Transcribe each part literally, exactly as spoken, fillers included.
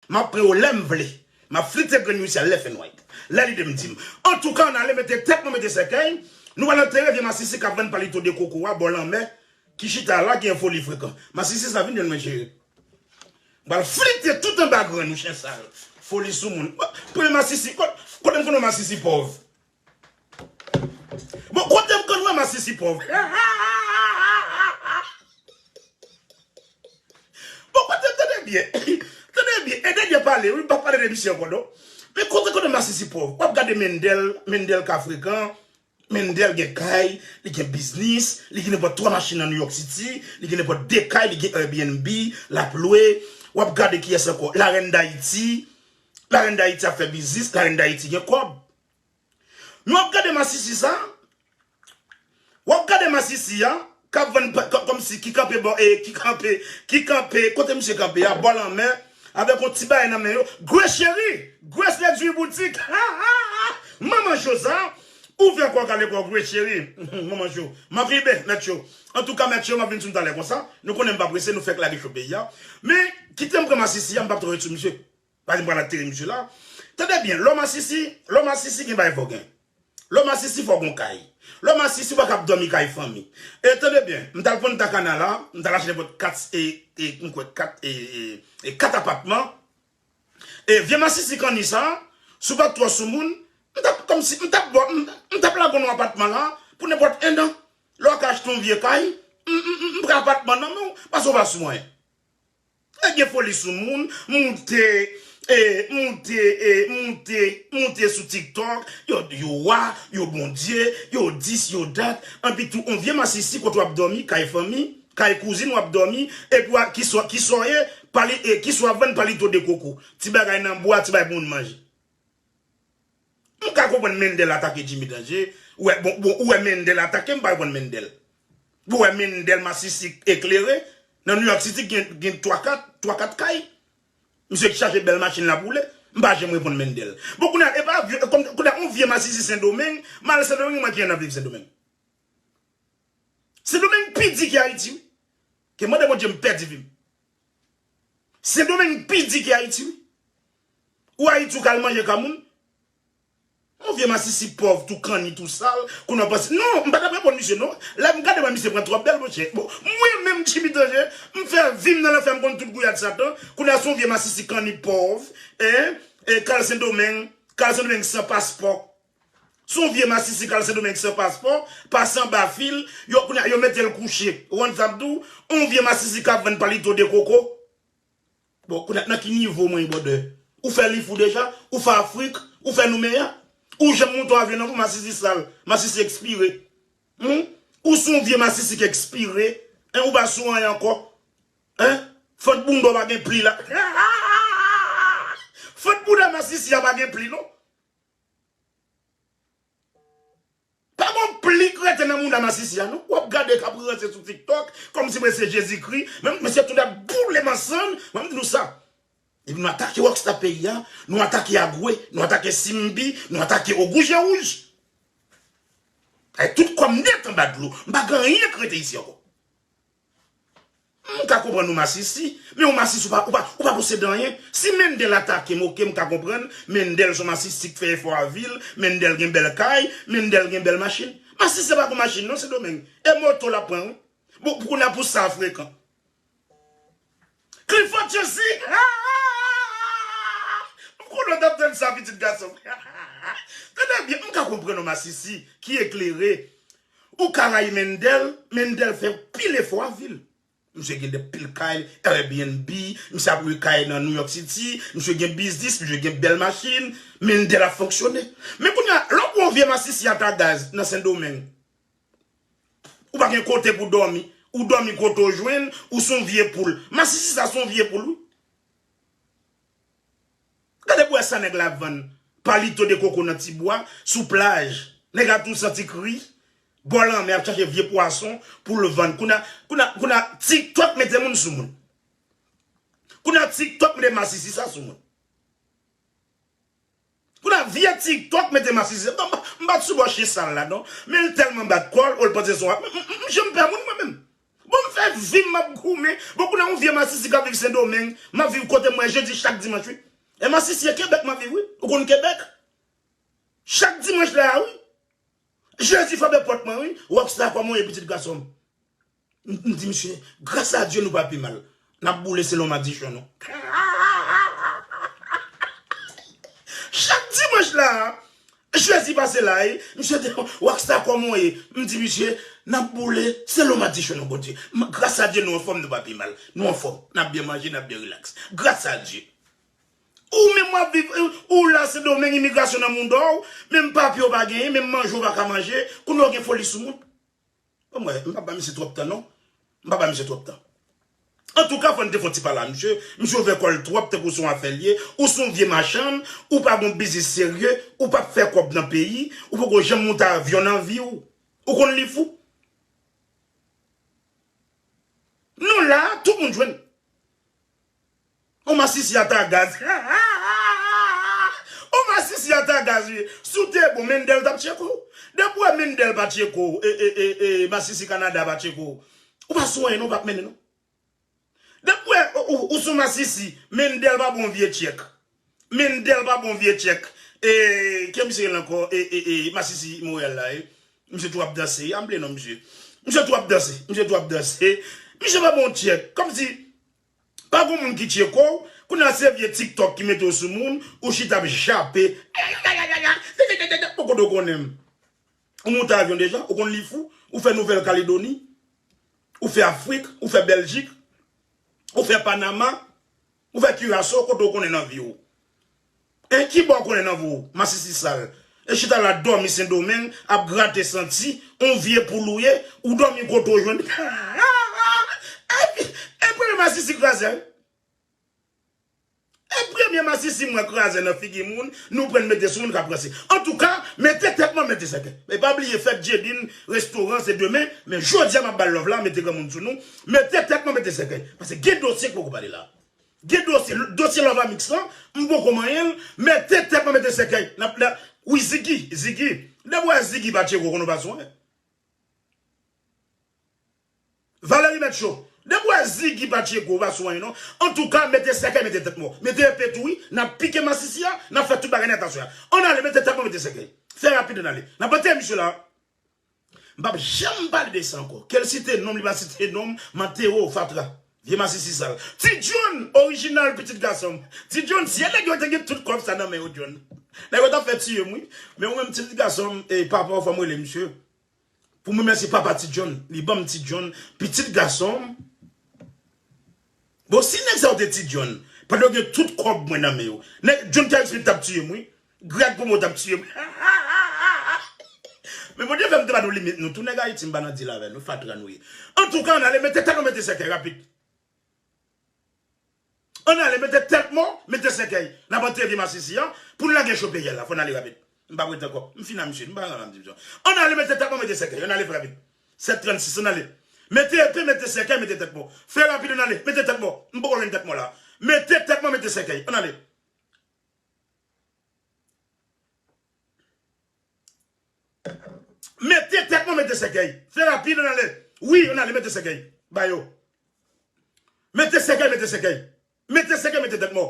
M ap pran yo lè m vle. M ap flite grenn wi syèl lè fè nwèt. Lè lide m di m. Antouka, ann ale mete tèt mwen, mete sèkèy. Nou pral antere vye masisi k ap vann palito de koko a bò lanmè, ki chita la, ki an foli frekan. Masisi sa vin jwenn mwen cheri. M pral flite tout anba grenn ou chen sal. Foli sou moun. Premye masisi, kot, kote m konn wè masisi pòv? Bon, kote m konn wè masisi pòv? Bon, kote, tande byen. Tande byen. E dènye pale, wi, m pa pale de misye ankò, non. Men kote, kote masisi pòv? W ap gade Mendel, Mendel ka frekan, Mendel gen kay, li gen biznis, li gen nenpòt twa machin nan New York City, li gen nenpòt de kay, li gen Airbnb, l ap lwe. W ap gade kiyès ankò? Larèn Dayiti. Larèn Dayiti ap fè biznis, Larèn Dayiti gen kòb. Men w ap gade masisi sa, w ap gade masisi a, k ap vann pa- kò- kòmsi ki kanpe bò, e, ki kanpe, ki kanpe, kote misye kanpe a, bò lanmè, avèk yon ti bagay nan men yo. Grace Chérie, Grace Luxury Boutique, manman cho sa, ouvè kò w, kale kò w, Grace Chérie, manman cho, Marc Libe, mèt cho. Antouka, mèt cho, m ap vin sou m talè konsa, nou konnen m pa prese, nou fèk lage cho peyi a. Men, kite m pran masisi a, m p ap twò ret sou misye. Paske m pral antere misye la. Tande byen, lè w masisi, lè w masisi gen bagay fò gen. Lè w masisi fò gon kay. Lè w masisi w pa kab dòmi kay fanmi. E tande byen, m t al pran ta kana la, m t al achte nenpòt kat, e, e, m kwè kat, e, e, e kat apatman. E vye masisi kanni sa, si w pa t twò sou moun, m t ap kòmsi, m t ap bò, m, m t ap lage w nan apatman la pou nenpòt endan. Lè w ka achte yon vye kay, m, m, m, m pran apatman nan men w, paske w pa sou anyen. E gen foli sou moun, moute, e, moute, e, moute, moute sou TikTok, yo, yo wa, yo Bondye, yo dis, yo dat, anpi tou, on vye masisi kote w ap dòmi, kay fanmi, kay kouzin w ap dòmi, epi w a, ki swa, ki swa ye, pali, e, ki swa vann palito de koko, ti bagay nan bwa, ti bagay pou moun manje. M ka konprann Mendel atake Jimmy Danger. Ou wè, bon, bon, ou wè Mendel atake, m pa konprann Mendel. Ou wè Mendel masisi eklere. Nan New York City gen, gen twa kat, twa kat kay. Misye ki chache bèl machin l ap woule. M pa janm reponn Mendel. Bon, kounye a, e pa vye, kòm, kounye a, yon vye masisi Sendomeng, m al Sendomeng, mwen ki ann ap viv Sendomeng. Sendomeng pi di ke Ayiti, wi. Ke mande Bondye m pèdi vi m. Sendomeng pi di ke Ayiti, wi. Ou Ayiti, ou ka al manje ka moun. Yon vye masisi pòv, tou kanni, tou sal, kounye a w panse, non, m pa t ap reponn misye, non. Lè m gade, wè misye pran twòp bèl, monchè. Bon, mwen menm, Jimmy Danger, m fè vi m nan lanfè, m konn tout gouyad Satan. Kounye a, se yon vye masisi kanni pòv, en, e k al Sendomeng, k al Sendomeng san paspò. Se yon vye masisi k al Sendomeng san paspò, pase anba fil, yo, kounye a, yo mete l kouche. Ou konn sa m di w? Yon vye masisi k ap vann palito de koko. Bon, kounye a, nan ki nivo mwen ye, brother? Ou fè Lifou deja? Ou fè Afrik? Ou fè Noumeya? Ou janm monte yon avyon nan pou masisi sal, masisi ekspire? Hum? Ou se yon vye masisi ki ekspire? En, ou pa sou anyen ankò? En? Fant bounda w pa gen pli la. Fant bounda masisi a pa gen pli, non. Pa gon pli k rete nan mouda masisi a, non. W ap gade k ap ranse sou TikTok, kòmsi mwen se Jezikri. Men, mesye, tout ap boule m ansanm. Mwen, m di nou sa. Epi nou atake Rockstar peyi a, nou atake Agwe, nou atake Simbi, nou atake Ogou Je Wouj. Ay, tout kò m nèt anba dlo. M pa gen anyen k rete isi ankò. M ka konprann ou masisi, men ou masisi ou pa, ou pa, ou pa posede anyen. Si Mendel atake m, oke, m ka konprann. Mendel se yon masisi k fè efò a vi l, Mendel gen bèl kay, Mendel gen bèl machin. Masisi pa gon machin non, Sendomeng. E moto l ap pran, wi. Bon, pou kounye a pou sa frekan. Clifford Chaussy! M konnen w t ap tann sa, pitit gason m. Tande byen, m ka konprann yon masisi ki eklere. Ou ka rayi Mendel, Mendel fè pil efò a vi l. Misye gen de pil kay, Airbnb, misye ap lwe kay nan New York City, misye gen biznis, misye gen bèl machin, Mendel ap fonksyone. Men kounye a, lè w pran yon vye masisi ata gaz nan Sendomeng, ou pa gen kote pou dòmi, ou dòmi kote w jwenn, ou se yon vye poul. Masisi sa se yon vye poul, wi. Gade pou wè sa nèg la ap vann. Palito de koko nan ti bwa, sou plaj. Nèg la tou santi kri. Bò lanmè ap chache vye pwason pou l vann. Kounye a, kounye a, kounye a, TikTok mete moun sou moun. Kounye a, TikTok mete masisi sa sou moun. Kounye a, vye TikTok mete masisi sa. M pa, m pa t sou bò chen sal la, non. Men l tèlman bat kò l, ou l panse se yon, m, m, m, m janm pè moun, mwen menm. Bon, m fè vi m, m ap goumen. Bon, kounye a yon vye masisi k ap viv Sendomeng, m ap viv kote m wè jedi chak dimanch, wi. E masisi e Kebèk m ap viv, wi. Ou konn Kebèk? Chak dimanch la, wi. Jezi frape pòt mwen, wi. Rockstar, kòman w ye, pitit gason m? M, m di misye, gras a Dye, nou pa pi mal. N ap boule selon madichon nou. Chak dimanch la, Jezi pase la, e, misye te, Rockstar, kòman w ye? M di misye, n ap boule selon madichon nou, Bondye. M, gras a Dye, nou anfòm, nou pa pi mal. Nou anfòm. N ap byen manje, n ap byen rilaks. Gras a Dye. Ou menm w ap viv, ou la Sendomeng, imigrasyon nan mounda w, menm papye w pa genyen, menm manje w pa ka manje, kounye a w gen foli sou moun. Bon, mwen, m pa ba misye twòp tan, non. M pa ba misye twòp tan. Antouka, fò n te fè yon ti pale a misye. Misye ouvè kò l twòp, tankou se yon afè l ye. Ou se yon vye machann, ou pa gon biznis serye, ou p ap fè kòb nan peyi, ou poko janm monte avyon nan vi w. Ou konn li fou? Nou la, tout moun jwenn. On masisi ata gaz. On masisi ata gaz, wi. Si w te bon, Mendel t ap tcheke w. Depi w wè Mendel pa tcheke w, e, e, e, e, masisi Kanada pa tcheke w, ou pa sou anyen non, ou p ap mennen non. Depi w wè, ou, ou, ou sou masisi, Mendel pa bon vye tchèk. Mendel pa bon vye tchèk. E, ke misye rele ankò? E, e, e, masisi Monreyal la, e. Misye tou ap danse, a m bliye non misye. Misye tou ap danse, misye tou ap danse. Misye pa bon tchèk. Kòmsi, pa gon moun ki tcheke w, kounye a se vye TikTok ki mete w sou moun, ou chita ap jape. Ayayayaya, bon kote w konnen m. Ou monte avyon deja, ou konn li fou, ou fè Nouvèl Kaledoni, ou fè Afrik, ou fè Bèljik, ou fè Panama, ou fè Kiraso, kote w konnen nan vi w? E ki bò w konnen nan vi w, masisi sal? E chita la dòmi Sendomeng, ap grate santi, on vye poul ou ye, ou dòmi kote w jwenn. E, e premye masisi kraze a, wi. E premye masisi m wè kraze nan figi moun, nou pran n mete sou moun k ap ranse. Antouka, mete tèt mò, mete sèkèy. E pa bliye fèt Djedin, restoran, se demen, men jodi a m ap ba l love la, mete granmoun sou nou, mete tèt mò, mete sèkèy. Paske gen dosye k poko pale la. Gen dosye, dosye Love Amix lan, m poko manyen l, mete tèt mò, mete sèkèy. N ap, n ap, wi, Ziggy, Ziggy. Depi w wè Ziggy pa tcheke w, konnen w pa sou anyen. Valerie Metcho, depi w wè Ziggy pa tcheke w, pa sou anyen non. Antouka, mete sèkèy, mete tèt mò. Mete epe tou, wi. N ap pike masisi a, n ap fè tout bagay nèt aswè a. Ann ale, mete tèt mò, mete sèkèy. Fè rapid, ann ale. N ap antere misye la. M p ap janm pale de sa ankò. Ke l site non m, li pa site non m, m antere w, fatra. Vye masisi sal. Ti John, orijinal, pitit gason m. Ti John, si e nèg yo te gen tout kòb sa nan men yo, John, nèg yo t ap fè tiye m, wi. Men ou menm, pitit gason m, e papa w, fò m rele misye. Pou mwen, mèsi papa Ti John. Li ban m Ti John, pitit gason m. Bon, si nèg sa yo te Ti John, pandan yo gen tout kòb mwen nan men yo, nèg John Carismith t ap tiye m, wi. Greg Pomo t ap tiye m. Men Bondye fè m te ba nou limit nou. Tou nèg Ayiti, m pa nan dil avè nou. Fatra nou ye. Antouka, ann ale mete tèt nou, mete sèkèy rapid. Ann ale mete tèt mò, mete sèkèy. N ap antere vye masisi an, pou n lage cho peyi a la, fò n ale rapid. M p ap rete ankò. M fin a misye, m pa renmen m di misye. Ann ale mete tèt mò, mete sèkèy. Ann ale fè rapid. Sèt trannsis, ann ale. Mete epe, mete sèkèy, mete tèt mò. Fè rapid, ann ale. Mete tèt mò. M poko jwenn tèt mò la. Mete tèt mò, mete sèkèy. Ann ale. Mete tèt mò, mete sèkèy. Fè rapid, ann ale. Wi, ann ale, mete sèkèy. Ba yo. Mete sèkèy, mete sèkèy. Mete sèkèy, mete tèt mò.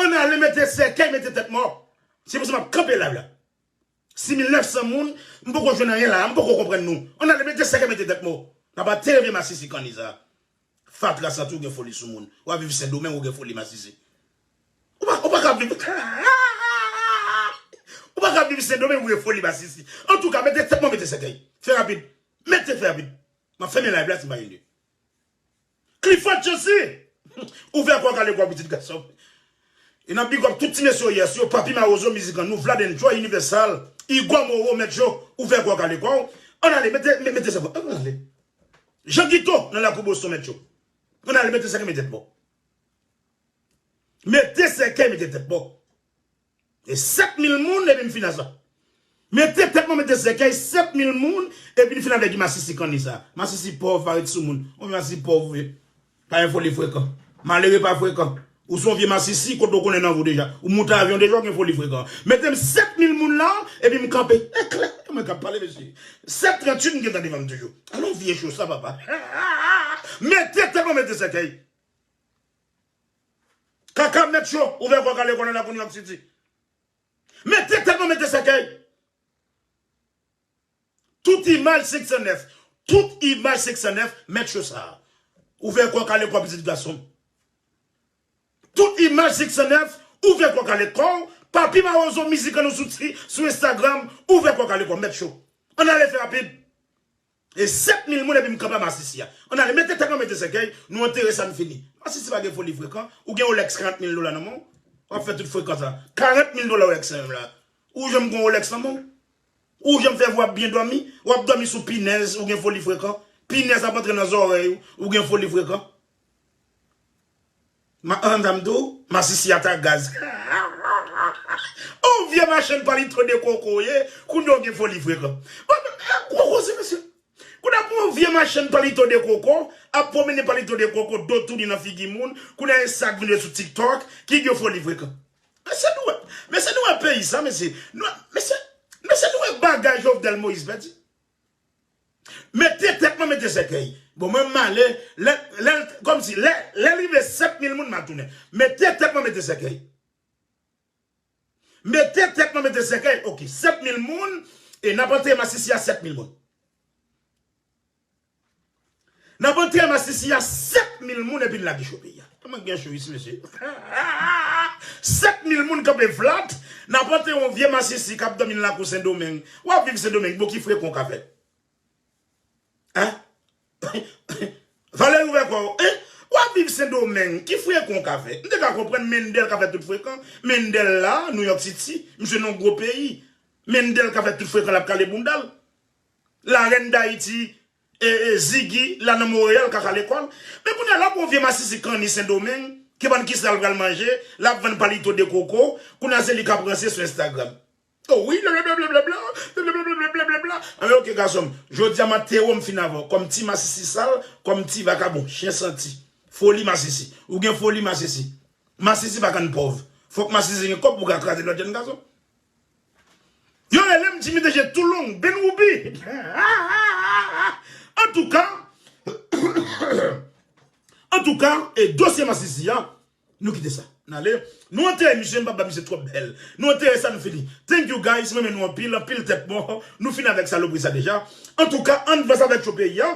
Ann ale, mete sèkèy, mete tèt mò. Se pou sa m ap kanpe live la. Sis mil nèf san moun, m poko jwenn anyen la, m poko konprann nou. Ann ale, mete sèkèy, mete tèt mò. N ap antere vye masisi kanni sa. Fatra santi w gen foli sou moun. W ap viv Sendomeng, ou gen foli masisi. Ou pa, ou pa ka viv. Ou pa ka viv Sendomeng, ou gen foli masisi. Antouka, mete tèt mò, mete sèkèy. Fè rapid. Mete, fè rapid. M ap fèmen live la si m pa gen de. Clifford Chancy! Ouvè kò w, kale kò w, pitit gason m. E n ap big up tout ti mesye Oyès yo, Papi Mawozo, Mizik An Nou, Vlad Enjoy, Universal, Igor Moreau, Mèt Yo, ouvè kò w, kale kò w. Ann ale, mete, me-, mete sa, ann ale. Jean Guito, nan lakou Boston, Mèt Yo. Ann ale, mete sèkèy, mete tèt mò. Mete sèkèy, mete tèt mò. E sèt mil moun, epi m fin a sa. Mete tèt mò, mete sèkèy, sèt mil moun, epi n fin avèk masisi kanni sa. Masisi pòv, pa ret sou moun. Yon masisi pòv, wi. Pa gen foli frekan. Malere pa frekan. Ou se yon vye masisi, kote w konnen nan vi w deja. Ou moute avyon deja, ou gen foli frekan. Mete m sèt mil moun la, epi m kanpe. E klè, mwen k ap pale, mesye. Sèt tranntuit, m gentan devan m toujou. Alon vye cho sa, papa. Mete tèt mwen, mete sèkèy. Kaka mèt cho, ouvè kò w k ale kò nan lakou New York City. Mete tèt mwen, mete sèkèy. Tout imaj senk san nèf. Tout imaj senk san nèf, mèt cho sa. Ouvè kò w k ale kò pitit gason. Tout imaj senk san nèf, ouvè kò w k ale kò w. Papi Mawozo mizik an nou sou ti, sou Instagram, ouvè kò w k ale kò w, mèt cho. Ann ale fè rapid. E sèt mil moun epi m kanpe a masisi a. Ann ale mete tèt mwen, mete sèkèy, nou antere sa n fini. Masisi pa gen foli frekan, ou gen Rolex karant mil dola nan men w. W ap fè tout frekan sa. Karant mil dola Rolex nan men m la. Ou janm gen Rolex nan men w? Ou janm fè vwa byen dòmi? W ap dòmi sou pinèz, ou gen foli frekan. Pinèz ap antre nan zòrèy ou, ou gen foli frekan. Ma an dam tou, masisi a ta gaz. On vye machann palito de koko ye, kounye w gen foli frekan. Bon, gwo koze, mesye. Kounye a pou on vye machann palito de koko, ap pwomennen palito de koko, do touni nan figi moun, kounye a e sa k vin sou TikTok, ki gen foli frekan. Mesye nou wè, mesye nou wè peyi sa, mesye. Nou, mesye, mesye nou wè bagay Jovenel Moïse pèdi. Mete tèt mwen, mete sèkèy. Bon, mwen m ale, lè, lè, kòmsi, lè, lè l rive sèt mil moun, m a tounen. Mete tèt mwen, mete sèkèy. Mete tèt mwen, mete sèkèy. Ok, sèt mil moun, e n ap antere masisi a sèt mil moun. N ap antere masisi a sèt mil moun epi n lage cho peyi a. Kòman gen cho isi, mesye? Sèt mil moun kanpe flat, n ap antere yon vye masisi k ap dòmi nan lakou Sendomeng. W ap viv Sendomeng, bon, ki frekan w ka fè? Hein? Valery, ouvè kò w, hein? W ap viv Sendomeng, ki frekan w ka fè? M te ka konprann Mendel ka fè tout frekan. Mendel la, New York City, misye nan gwo peyi. Mendel ka fè tout frekan, l ap kale bounda l. Larèn Dayiti, e, e, Ziggy, la nan Monreyal, ka kale kò l. Men kounye a, l ap yon vye masisi kanni Sendomeng, ki pa konn kisa l pral manje, l ap vann palito de koko, kounye a se li k ap ranse sou Instagram. Oh wi, blablabla, blablabla. Anben, ok, gason m. Jodi a, m antere w, m fin avè w. Kòm ti masisi sal, kòm ti vakabon, chen santi. Foli masisi. Ou gen foli masisi. Masisi pa konn pòv. Fòk masisi gen kòb pou ka kraze lòt jèn gason. Yo rele m Jimmy Deje Toulong, Ben Woubi. Antouka, antouka, e dosye masisi a, nou kite sa. N ale. Nou antere misye, m pa ba misye twòp bèl. Nou antere sa, nou fini. Thank you guys, mwen renmen nou anpil, anpil tèt mò. Nou fini avèk salopri sa deja. Antouka, ann vanse avèk cho peyi a.